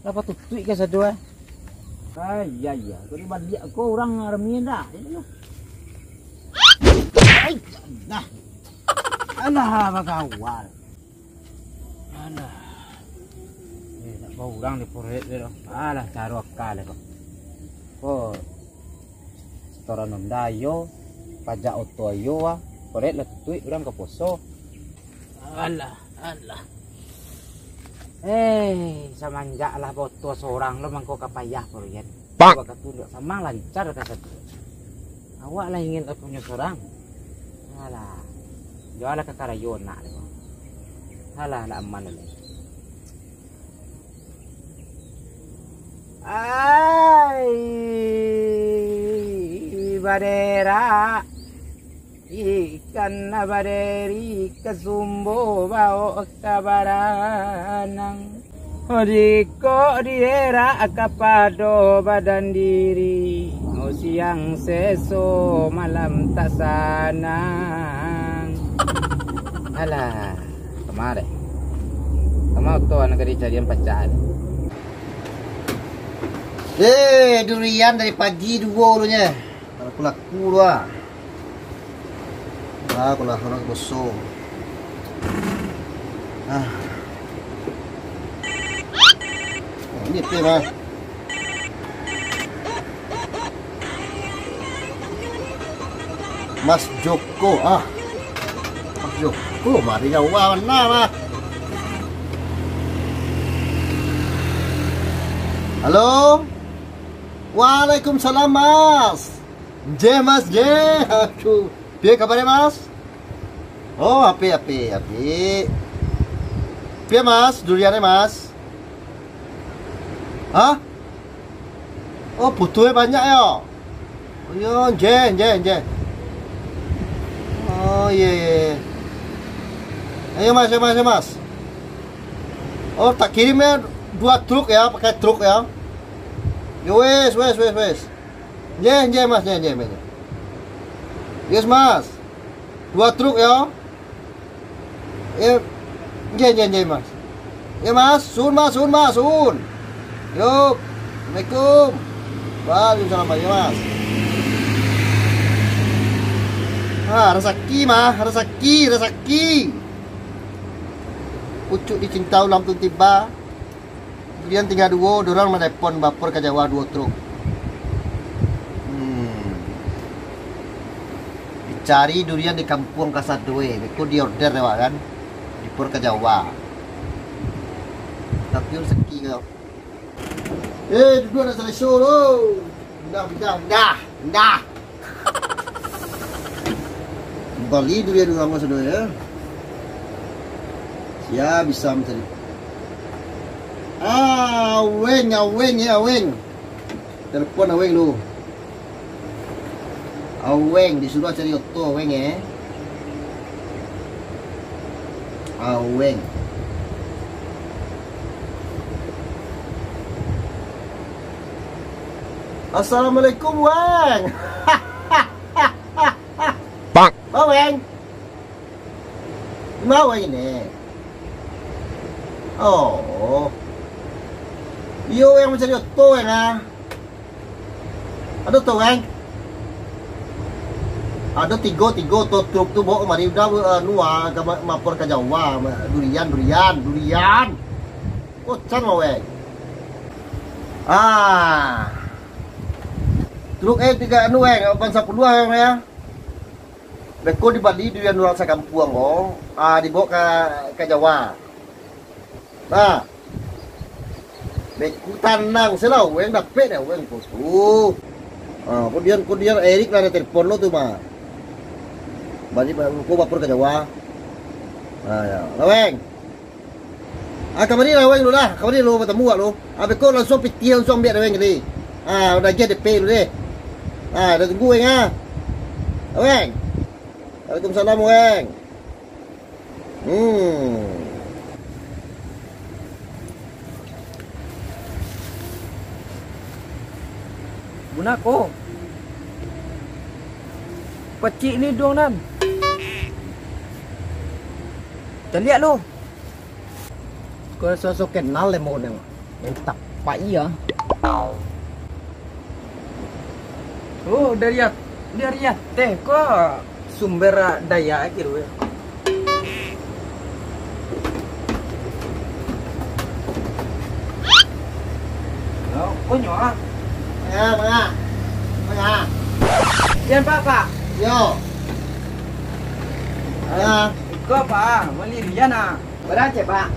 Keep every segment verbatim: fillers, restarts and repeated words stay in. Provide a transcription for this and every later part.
Lah patutuik ka sado, ah. Ah, iya, iya. Kok dibaliak ko urang rami dah. Ai, nah. Alah, bagawal. Alah. Eh, nak baurang di proyek tu dah. Alah, caro akal ko. Ko setoran onda iyo, pajak oto iyo, ah. Proyek lah tutuik, urang ka poso. Alah, alah. Eh, samanjak lah baoto sorang lo mangko ka payah proyek. Pak. Wakatu ndak samang lancar ka satu. Awak lah ingin punyo sorang. Alah. Jualah ka karayo nak deh. Alah, lah aman lah. Ai, baderak. Ikan baderi ka sumbo, baok ka baranang. Dikok dierak kapado badan diri, siang seso malam tak sanang. Alah, kama deh. Kama oto anak gadih carian pacaran. Eh, durian dari pagi duo ulunyo. Laku-laku tu ah. Ah, kalau orang gosong. Ah. Oh, ini apa, Mas? Mas Joko, ah. Mas Joko, mari jauah mana, Mas? Halo? Waalaikumsalam, Mas. Jeh, Mas, jeh. Aduh. Piye kabarnyo, Mas? Oh, apik, apik, apik. Piye, Mas, duriannyo, Mas? Hah? Oh, butuhnyo banyak yo? Oh, yo, jeh, jeh, jeh. Oh, iye, iye, iye. Ayo, Mas, ayo, Mas, ayo, Mas. Oh, tak kirim yo, duo truk yo, pakai truk yo. Yo wes, wes, wes, wes. Jeh, jeh, Mas, jeh, jeh, jeh. Yes, Mas. Duo truk yo. Eh, jeh, jeh, jeh, Mas. Yo, Mas, sun, Mas, sun, Mas, sun. Yo, Assalamualaikum. Waalaikumsalam, yo, Mas. Ah, rasaki, Mas, rasaki, rasaki. Pucuk dicinta ulam tu tiba. Durian tingga duo, dorang manelpon bapor ka Jawa duo truk. Hmm. Dicari durian di kampuang kasadonyo, beko diorder dek awak kan. Dipor ka Jawa. Tapi rasaki ko. Eh, duduak nak saleso tu. Indah, indah, indah, indah. Bali durian urang sudah ya. Sia bisa mancari. Ah, Aweng, Aweng ya, Aweng. Telepon Aweng lu. Aweng, disuruh cari oto Aweng ya. Aweng. Assalamualaikum, Weng. Pak. Ba, Weng. Di ma Weng ini? Oh. Iyo, Weng mancari oto, Weng, ah. Ado oto, Weng? Ado tigo, tigo oto truk tu baok kamari, udah, anu, ah, ka ma-, mapor ka Jawa, ma-, durian, durian, durian. Kocan mah, Weng. Ah. Truk, eh, tigo anu, Weng, lapan sapuluah, Weng, ya. Beko dibali durian urang sakampuang ko, ah, dibaok ka, ka Jawa. Nah. Beko tanang se lah, Weng, dapek dek Weng ko tu. Ah, kemudian, kemudian Erik lah ado telepon lo tu, mah. Bali, ba-, ko bapor ka Jawa. Ah, ya. Lah, Weng. Ah, kamari lah Weng lu lah, kamari lu batamu awak lu. Ah, beko langsuang pitih langsuang ambiak dek Weng tadi. Ah, udah agiah D P lu deh. Ah, dah tunggu Weng ah. Ah, Weng. Waalaikumsalam, Weng. Hmm. Bunako. Pacik ni dong nan. Caliak lu. Ko sosok kenal deh mau nengok. Mantap. Pak iya. Oh, dari at-, dari ateh ko sumber daya akhir weh. Yo, konyo ah. Manga, manga. Manga. Pian, Pak, Pak? Yo. Ya. Iko, Pak, bali rian ah. Bara cek, Pak?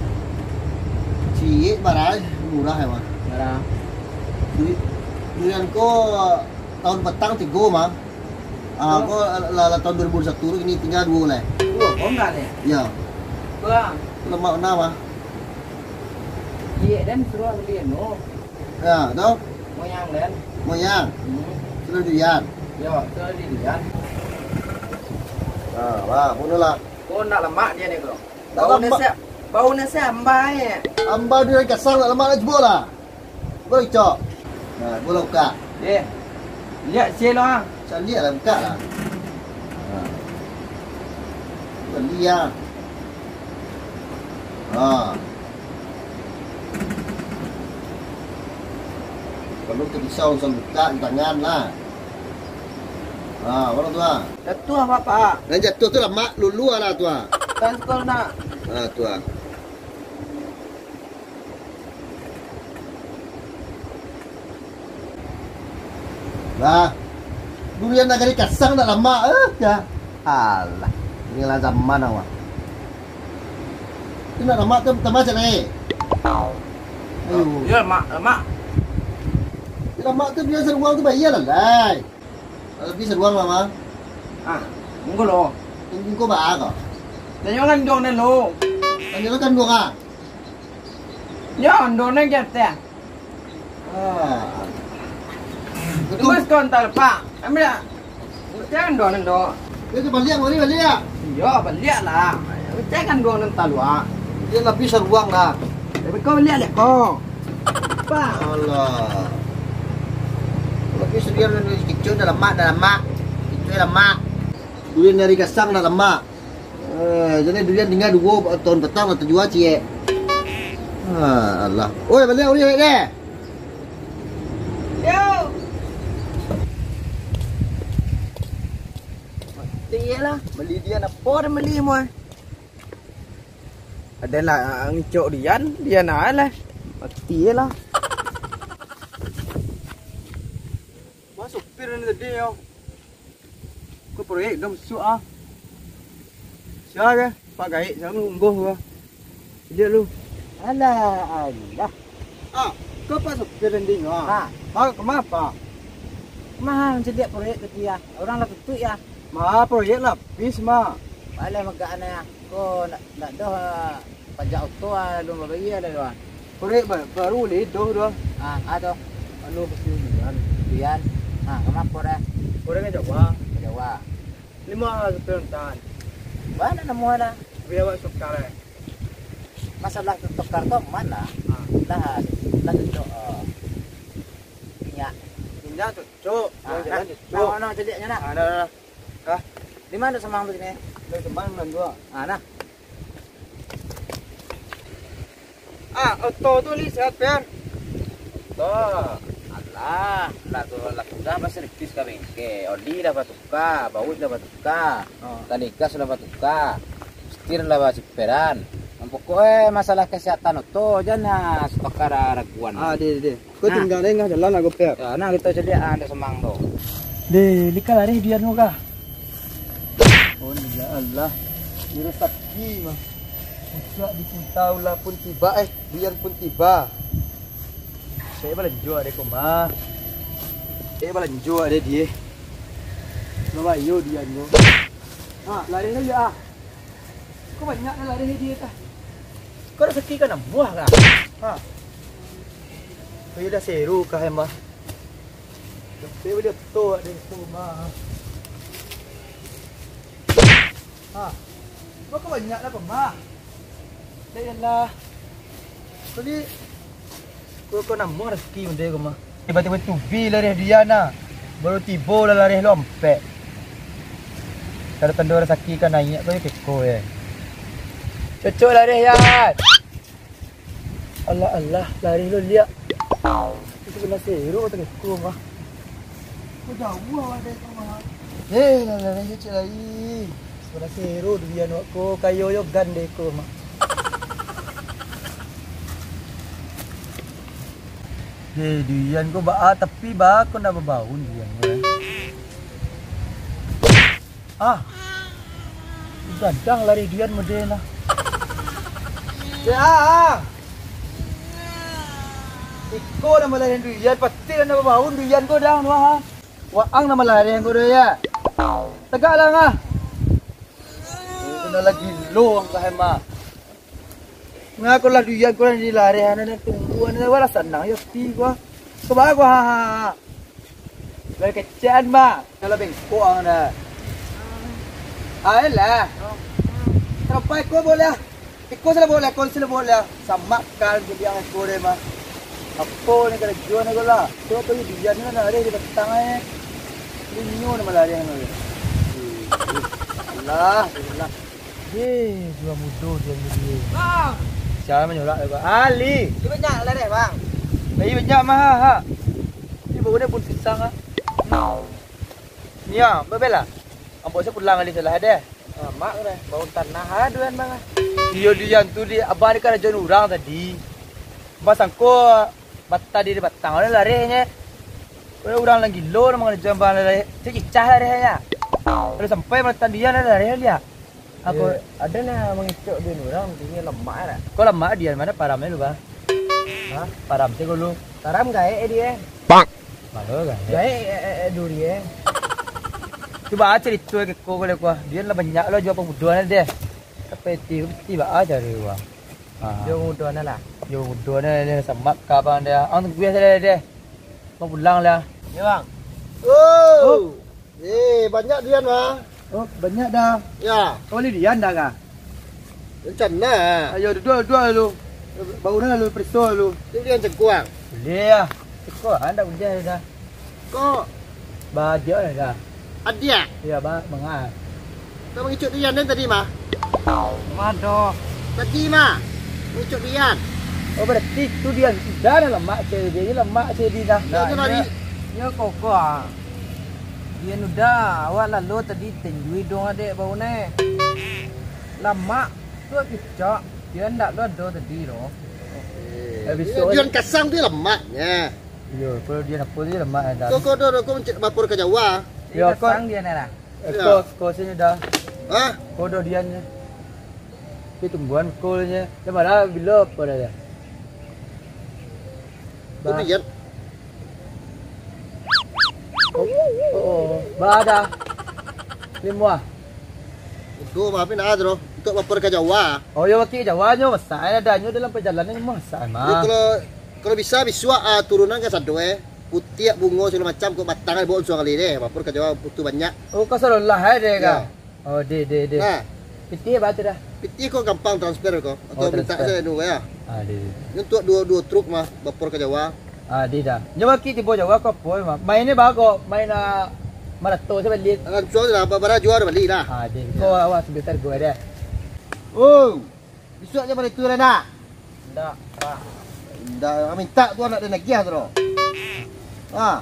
Ciek bara, murah ya, Bang. Bara? Durian ko tahun patang tigo, Bang. Ah, ko lah, lah tahun dua ribu satu tu, kini tingga duo lai. Duo, ko enggak lai? Ya. Bang. Lamak bana, Bang. Ciek den suruah bali anu. Ya, tu. Moyang den. Moyang. Hmm. Sudah durian. Yo, sudah durian. Nah, wah, bunuh lah. Ko nak lamak dia ni ko. Bau nasi, bau nasi amba eh. Amba di Kasang nak lamak nak cubo lah. Cubo cok. Nah, cubo lah buka. Eh. Lihat sih lo ah. Caliak lah buka lah. Nah. Beli ya. Ha. Kalau tak bisa usah buka di tangan lah. Ha, mana tu ah? Jatuah, Bapak. Dan jatuah tu lamak lulu lah tu ah. Kan sekolah nak. Ha, tu ah. Lah, durian nagari Kasang nak lamak eh, dah. Alah, inilah zaman awak. Tu nak lamak tu tambah cak lain. Ayo. Ya, lamak, lamak. Lamak tu biasa uang tu bayar lah, lai. Tapi saruang lah, Mang. Ah, mungko lo. Mungko baa ko? Tanyo kanduang den lo. Tanyo kanduang ah. Nyo, kanduang den ka ateh. Ah. Betul. Mas kontal, Pak. Ambil lah. Jangan doang den lo. Yo, baliak, baliak, baliak. Iyo, baliak lah. Jangan doang den taluak. Dia lapis saruang lah. Tapi kau baliak liak ko. Pak. Alah. Tapi surian dari kicau dah lamak, dah lamak. Kicau lamak. Durian dari Kasang dah lamak. Eh, jadi durian tingga duo tahun patang lah tajua ciek. Ah, alah. Oi, baliak, baliak, baliak deh. Yo. Mati lah. Bali dia napa dah bali mo. Ado lah, ah, ngicok dian, dian ae lah. Mati lah. Wah, supir ni tadi yo. Ko proyek dah masuak ah. Sia ke? Pak Gaek, sia unggoh gua. Liek lu. Alah, alah. Ah, ko Pak supir tadi nyo ah. Ha. Pak, kama Pak? Mah, mancaliak proyek tadi ah. Urang lah tutuik ah. Mah, proyek lapis mah. Baleh magak aneh ah. Ko ndak, ndak doh, ah, pajak oto, ah, alun babayia dah tu, ah. Korek ba-, baru ulih doh tu, ah. Ah, ah, tu. Anu, pasti ujian. Ujian. Ah, kama korek? Korek ka Jawa. Ka Jawa. Limo supir ntan. Bana namo lah. Biar awak tukar, eh. Masalah tukar tu aman lah. Ah. Lah, lah cocok, eh, minyak. Minyak cocok. Ah, jalan nah, cocok. Nah, mana caliaknyo, nah? Ah, dah, dah, dah. Hah? Di mano samang tu kini? Di samang nan dua. Ah, nah. Ah, oto tu li sehat, Per? Oto. Alah, lah tu lah sudah baservis ka bengke. Oli dah batuka, bauik dah batuka. Oh. Tali gas lah batuka. Setir lah basiperan. Pokok e masalah kesehatan oto jan ha, satoka raguan. Ah, deh, deh. Ko nah. Tingga deh, ngah jalan lah, Goper. Ya, nah, kito caliak, ah, ado samang tu. Deh, lika lareh dian ko kah? Oh, ya Allah. Ini rasaki mah. Puncak dicinta ulah pun tiba, eh, dian pun tiba. Saya balanjo deh ko mah. Eh, balanjo deh dia. Babayo dian ko. Ha, lareh lah ya, ah. Ko banyak lah lareh dia tah. Ko rasaki ka namuah kah? Ha. Ko iyo dah seru kah, Emma? Sampai bali oto dek tu, mah. Ha. Ko banyak lah, mah. Dah iyalah. Ko di, ko, ko namuah rasaki mande ko, mah. Tiba-tiba tubi lareh dia nah. Baru tibo lah lareh lompek. Tando-tando rasaki ka naiak ko, keko, eh. Cocok lareh, Yan. Alah, alah, lari lo liak. Itu sabalah sero atau iko mah. Ko jauah awak dari rumah. Eh, lah, lah, lah, cek lai. Sabalah sero duian awak ko, kayo yo gan deh ko mah. Eh, duian ko baa, tapi baa ko ndak babaun duian ko, eh. Ah. Gadang lari duian model lah. Ya. Iko nan malarian duian, pasti lah nan babaun duian ko dang tu, ha. Waang nan malarian ko doh, ya. Tagaklah, ngah. Kena lagi lo ang ka hema. Ngah ko lah duian ko nan dilarian, nan tunggu, nan wala sanang, ya, pi ko. Ko baa ko, ha, ha, ha. Lai kecek an, Bang. Kalau bengkok ang dah. Ayolah. Sampai ko boleh. Iko salah boleh, ko salah boleh. Samak kan jadi ang iko deh, mah. Apo ni karajo ni ko lah? Tu tu dia ni lah, ada di batang eh. Linyo nama lari ang ni. Allah, Allah. Ye, jua mudo dia ni. Bang. Siapa menyolak tu, Bang? Ali. Dia banyak lah deh, Bang. Lagi banyak mah, ha. Ni baru dia pun pisang ah. Ni ah, babela. Ambo sa pulang kali salah deh. Lamak tu deh, bau tanah aduan bang ah. Iyo, dian tu di abang ni karajoan urang tadi. Basangko batadi di batang, urang larihnyo. Urang lah gilo, urang mangarajoan bang lari. Cicah larihnyo. Kalau sampai batang dian lari liak. Aku ada nah mangicok duit urang, dia lamak lah. Kau lamak dian, mana paramnya lu, Bang? Hah? Param tu lu. Param gaek dia. Pak. Malu gaek. Gaek eh, eh, eh, duri eh. Cuba cerita ke kau kalau kau. Dia lah banyak lah jual pemuda ni deh. Tapi ti tiba aja dia uang. Ha. Jual pemuda ni lah. Jual pemuda ni dia sama kawan dia. Ang tunggu saja deh. Mau pulang lah. Ya bang. Oh. Eh, banyak dian, Bang. Oh, banyak dah. Ya. Kau beli dian dah kah? Rencana. Ayo, duduk, duduk dulu. Baru dah lalu periksa dulu. Tu dian cengkuang. Boleh lah. Cengkuang, anda boleh dah. Kok? Bahagia dah. Adia? Ya, bang, mangah. Kau mengicuk dian dan tadi, mah? Mado. Tadi, mah. Mengicuk dian. Oh, berarti tu dian sudah dah lemak cewek dia. Lemak cewek dia dah. Dia lari. Ya, kok, kok, ah. Dian udah, awak lalu tadi tenju hidung adek bau ne. Lamak, tu kicak. Dian ndak lo ado tadi tu. Eh, besok Dian kasang tu lamaknya. Iyo, kalau Dian apa tu lamak dah. Kau, kau dah, kau mencik lapor ka Jawa. Iyo, kasang Dian lah. Eh, kau, kau sini dah. Hah? Kau dah Dian. Tapi tungguan kau nya. Dia marah bila apa dah dia? Tu Dian. Oh, oh, oh. Ba dah. Limo ah. Itu mah, tapi nak tu, untuk lapor ka Jawa. Oh, yo, wakil Jawa nyo, masak eh, ado nyo dalam perjalanan nyo masak eh, mah. Kalau, kalau bisa, bisuak, ah, turunan ka sado eh. Putiak, bungo, segala macam, kok batang eh, bawa unsuang kali deh. Lapor ka Jawa, butuh banyak. Oh, ka Sololah eh, deh, kah? Oh, deh, deh, deh. Nah. Pitih ba tu dah? Pitih kok gampang transfer kok. Atau minta saja dulu ya. Ah, deh, deh. Ini untuk dua, dua truk mah, lapor ka Jawa. Ah, deh dah. Nyo baki tibo Jawa ko apo mah? Main ni bago, main, ah, marato saja balik. Langsung lah, ba-, bara jua dah balik lah. Ah, deh. Kau awas sebentar gua deh. Oh, besok je balik tu dah nak. Ndak, Pak. Ndak, minta tu anak dia nagiah tu. Ha.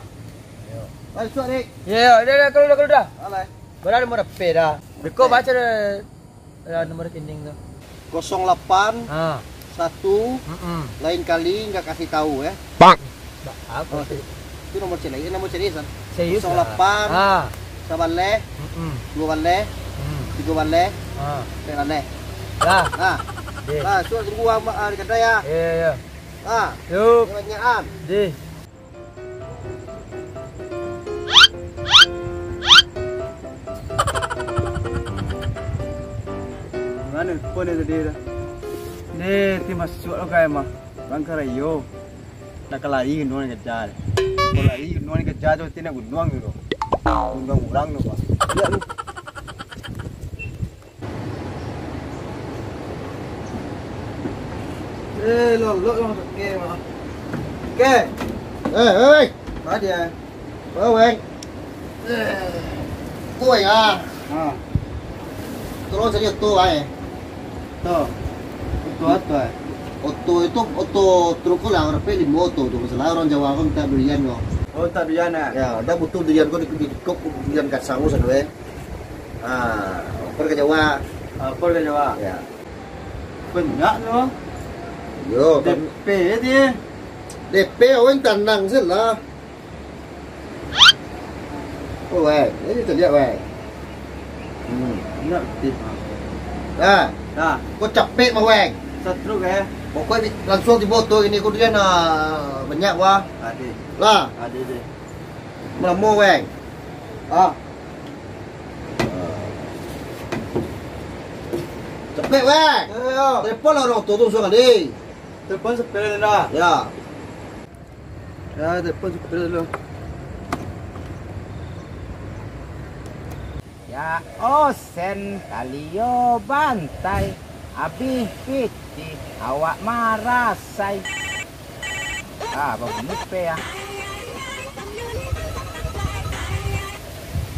Yo. Balik surat, Dik. Ya, ya, dah, dah, kalau dah, kalau dah. Alah. Bara nomor H P dah. Beko baca dah. Ya, nomor rekening tu. Kosong lapan, ha, satu, mm-mm, lain kali nggak kasih tahu, eh. Bang. Ba-, apa tu? Itu nomor cek lagi, nomor cek ni, San. Serius lah. Kosong lapan, ha, sabaleh, mm-mm, dua baleh, hmm, tiga baleh, ha, empat baleh. Dah. Nah. Deh. Nah, surat tunggu abang, ah, di kedai ya. Ya, ya, ya. Ah. Yup. Banyakan. Deh. Mano ko ni tadi dah? Ni, ti masuak lo kai mah. Urang karayo. Nak ka lari gunuang ni kejar. Kok lari gunuang ni kejar tu, ti nak gunuang tu. Gunuang urang tu, Pak. Lihat tu. Eh, lo, lo, lo, oke, Mak. Oke. Eh, eh, eh. Mana dia? Oh, Weng. Eh. Kau, Weng, ah. Ha. Tolong cari oto, ai. Tu. Oto, oto, ai. Oto itu, oto truk ko lah, rapek limo oto tu. Masalah urang Jawa ko mintak durian ko. Oh, mintak durian, ah? Ya, dak butuh durian ko di, di, di kok durian kasar ko sado, eh. Ah, oper ka Jawa. Ah, oper ka Jawa. Ya. Banyak tu. Yo, kan. D P je. D P, weng, tanang se lah. Oh, weng. Ini caliak, weng. Hmm. Nak pitih. Nah. Nah. Ko capek mah, weng. Satruk, eh. Pokoknyo langsuang tibo tu ini, ko durian banyak, wah. Ade. Lah. Ade, deh. Malamo, weng. Ah. Capek, weng. Yo, yo. Telepon lah urang tu, tu, suruah kali. Telepon supir dulu. Ya. Ya, telepon supir dulu. Ya, osen kalio bantai, abih pitih awak marasai. Ah, babunyi pe ya.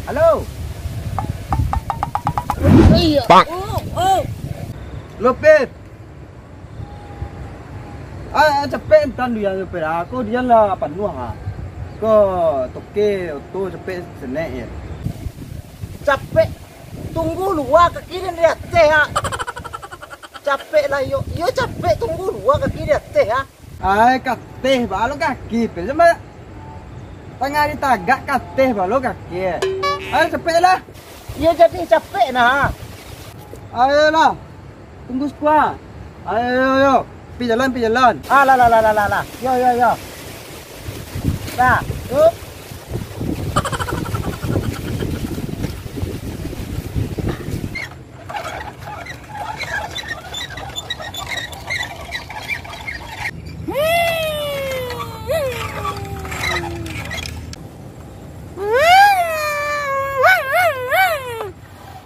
Halo. Pak. Lo, Pit. Ah, ah, capek entan durian tu, Pit. Ah, ko durian lah panuah, ah. Ko toke oto capek senek je. Capek, tunggu lua kaki den di ateh, ah. Capek lah, yo. Yo, capek, tunggu lua kaki di ateh, ah. Ai, kateh balo kaki, Pit. Sama tangah ditagak kateh balo kaki. Ayo, capek lah. Yo, jadi capek nah. Ayolah. Tunggu sukua. Ayo, yo, yo. Pi jalan, pi jalan. Ah, lah, lah, lah, lah, lah, lah. Yo, yo, yo. Dah, yuk.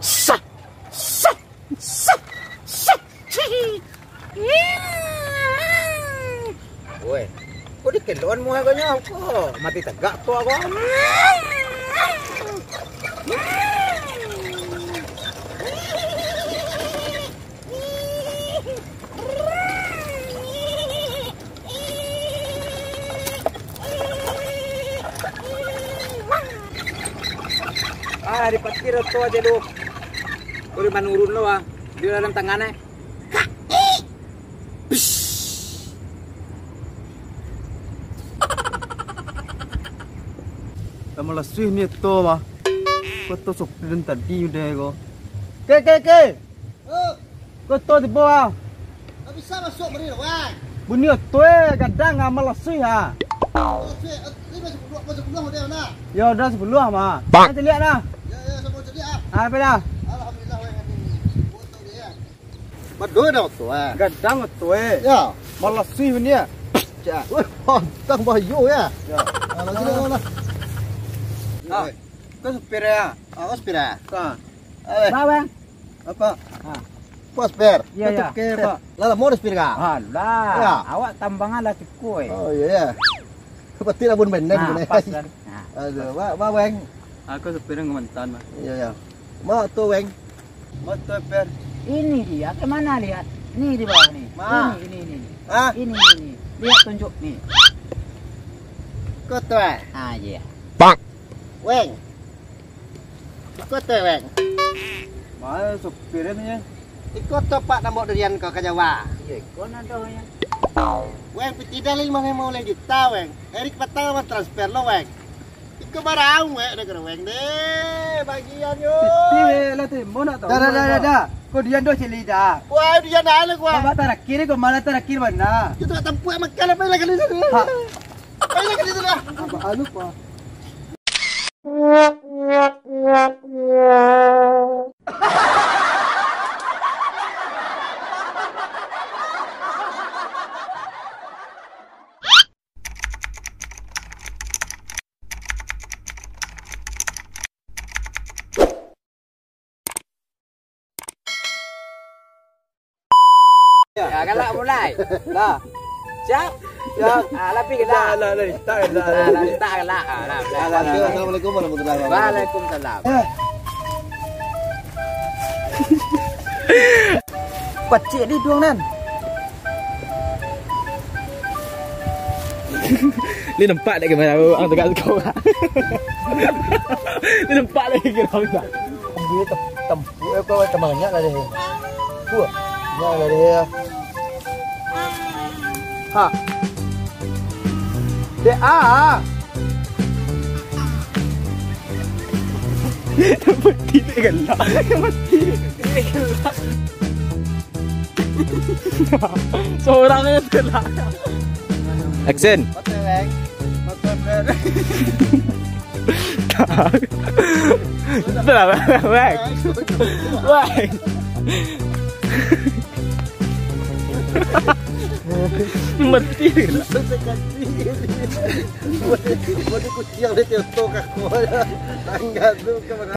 Sat, sat, sat, sat. Woi, kok dikelok muko ko nyo, ko mati tagak ko, ko. Ah, di patir oto aja lu. Kuri manurun lo, ah. Di dalam tangan, eh. Lamo lasuih ni oto, bah. Ko oto sopir tadi udah ko. Ke, ke, ke. Oh. Ko oto tibo, ah. Ndak bisa masuak mari, wang. Bunyi oto, eh, gadang, ah, malasuih, ah. Oh, cek, eh, ini masih peluang, masih peluang, udah, nah. Ya udah, sepuluh, mah. Bang. Nanti lihat, nah. Ya, ya, sama cek, ah. Ah, apa dah? Alhamdulillah, wang, ini. Buat oto dia, ya. Mado dah oto, eh. Gadang oto, eh. Ya. Malasuih bunyi, ya. Cak. Wah, pantang bayo, ya. Ya. Ah, lagi dah, lah. Ah, ko sopir, ya? Ah, ko sopir, ya? Ka. Eh. Bawang. Apa? Ha. Pas, Per. Iya, iya. Betul, Per. Apa? Lah, lah, mau ada, Per, kah? Alah, ya. Awak tambangan lah cukup, eh. Oh, iya, iya. Berarti lah pun benar. Ha, pas kan. Ha. Aduh, ba-, ba-, Weng. Aku sopir yang mantan, Mas. Iya, iya. Mau tuh, Weng. Mau tuh, Per. Ini dia, ke mana lihat? Ini di bawah nih. Ma. Ini, ini, ini. Hah? Ini, ini, ini. Lihat tunjuk nih. Kau tuh, eh? Ah, iya. Bang. Weng. Iko tu, Weng. Mano sopirnyo? Iko tu, Pak, nan baok durian ko ka Jawa. Iyo, iko nan dohnyo. Weng, pitih dah limo limo juta, Weng. Erik patang transfer lo, Weng. Iko barang, Weng, dah kena, Weng, deh. Bagian yo. Pitih, Weng, lah timo nak tahu. Dah, dah, dah, dah, dah. Ko durian doh cili dah. Wah, durian dah lo, wah. Babak tarakhir ko, malah tarakhir bana. Kito tak tampuak makan apa lagi di sini. Ha. Apa lagi di sini? Apa alu, Pak? Ya, galak mulai. Nah. Siap? Siap. Ah, lapih galak. Lah, lah, lah, tak galak. Ah, lah, tak galak. Ah, lah, lah. Assalamualaikum warahmatullahi wabarakatuh. Waalaikumsalam. Eh. Pacik di duang nan. Ni nampak dek kamera, ang tagak kau. Ni nampak dek kamera. Dia tem-, tem-, eh, kau temannya lah dia. Tuh. Ya lah dia. Ha. Dek ah. Mati dek galak. Mati dek galak. Seorang aja tu lah. Action. Betul, Bang. Betul, Bang. Betul lah, Bang. Bang. Bang. Mati lah. Waduh, kuciang dia, dia tu, kaku. Angga tu, kamera.